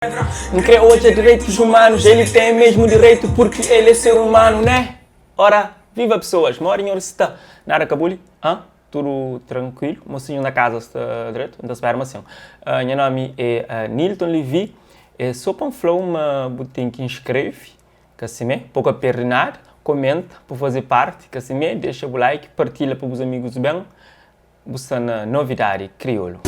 N kre odja direitus humanus, el ten mesmu direitu purki el é ser humanu, né? Ora, viva pesoas, modi nhos sta? Nada ka buli? Hã? Tudu trankuilu? Mosinhu na kaza sta dretu? N ta spera ma sin. Nha nomi é Nilton Levy, é so pa N fla-u ma bu ten ki inskreve, ka simé, pa bu ka perde nada, komenta pa bu faze parti, ka simé, dexa bu like, partilha pa bus amigus ben. Bu sta na Novidadi Kriolu.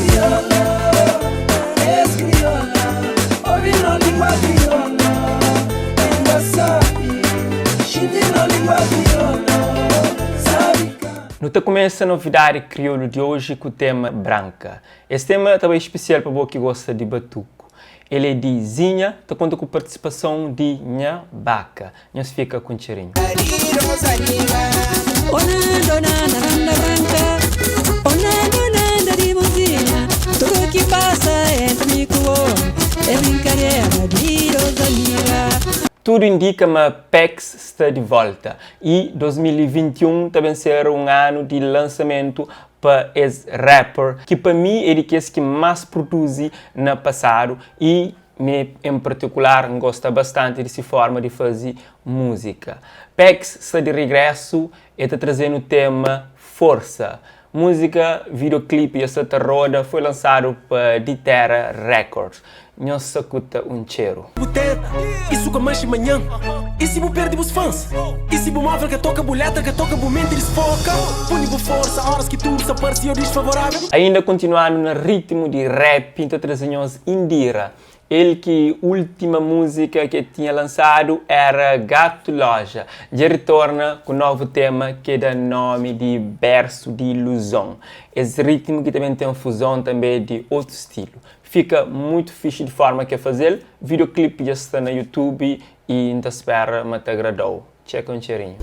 Nu ta kumesa Novidadi Kriolu di oji ku tema Branka. Es tema ta bai spesial pa bo ki gosta di batuku. El é di Zinha, ta konta ku partisipason di Nha Baka. Nhos fika ku un txerinhu. Tudu indika ma PEX sta di volta y 2021 ta ben ser un anu di lansamentu pa es rapper ki pa mi é di kes ki más produzi na pasadu y Mi en partikular N gosta bastanti di si forma di fazi múzika. Pex sta di rigrésu, e ta traze-nu tema Forsa. Múzika, videoclip dja sta ta roda, foi lansadu pa Di Terra Records. Nhos sakuta un txeru. Bu tenta, isu ka manxe manhan I si bu perde bus fans? I si bu móvel ka toka Bu letra ka toka bu menti disfoka Puni bu forsa óras ki tudu sa parse ô disfavorável. Ainda kontinuandu na ritmu di rap, N ta traze nhos Indira, el ki ultima muzika ke tinha lansadu era Gato Loja, dja ritorna ku novu tema ke da nomi di Bersu di Iluzon. Es ritmu ki ta ben ten fuzon tanbe di otu stilu. Fika mutu fixi di forma ke fazel, videoclip dja sta na youtube y N ta spera ma ta agradau. Txeka un txerinhu.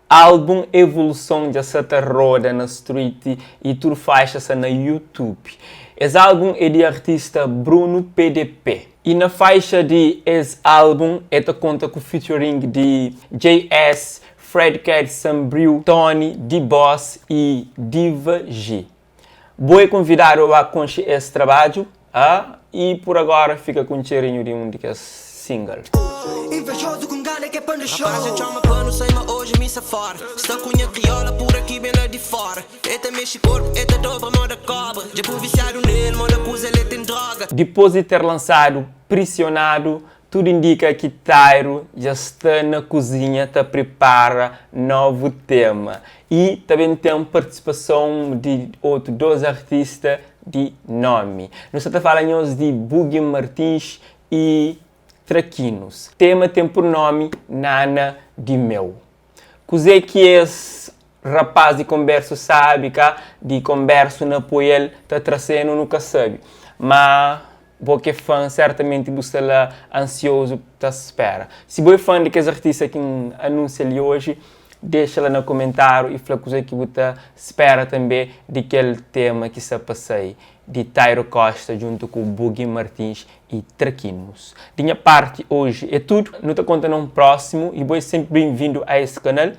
Álbum Evoluson dja sa ta roda na street y tudu faixa sa na YouTube. Es álbum é di artista Bruno PDP. Y na faixa di es álbum é ta konta ku featuring di JS, Fred Cat Sambriu, Tony, D-Boss y Diva G. Bo é konvidadu a ba konxe es trabadju a y pur agora fika ku un txerinhu di un di kes single. Invejoso ku ngana ke pa nu show. Rapaz dja txoma pa nu sai ma oji mi sa fora Sta ku nha kriola pura ki ben la di fora E ta mexi korpu, e ta dobra moda kobra Dja bu visiadu nel, moda kuza el e ten droga. Dipôs di ter lansadu Prisionadu, Tudu indika ki Tairu dja sta na kuzinha ta pripara novu tema y ta ben ten partisipason di otu 2 artista di nomi. Nu sta ta fala nhos di Bugi Martins y Trakinus. Tema ten pur nomi Nana di Meu. Kuzê ki es rapaz di konbersu sabi ka di konbersu na apoia-l ta trasenu nu ka sabi. Ma bo ki é fan sertamenti bu sta la ansiozu ta spera. Si bo é fan di kes artista ki N anunsia li oji, dexa la na komentáriu y fla kuzê ki bu ta spera tanbê di kel tema ki sta pa sai di Thairo Kosta djuntu ku Bugi Martins y Trakinus. Di nha parti oji é tudu, nu ta konta na un prósimu y bo é senpri ben-vindu a es kanal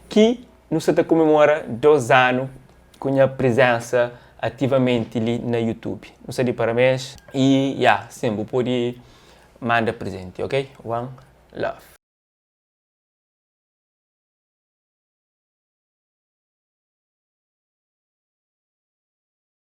ki nu sta ta komemora 2 anu ku nha prizensa ativamenti li na YouTube. Nu sta di parabens y ya, sin bu pode manda prezenti, ok? One love.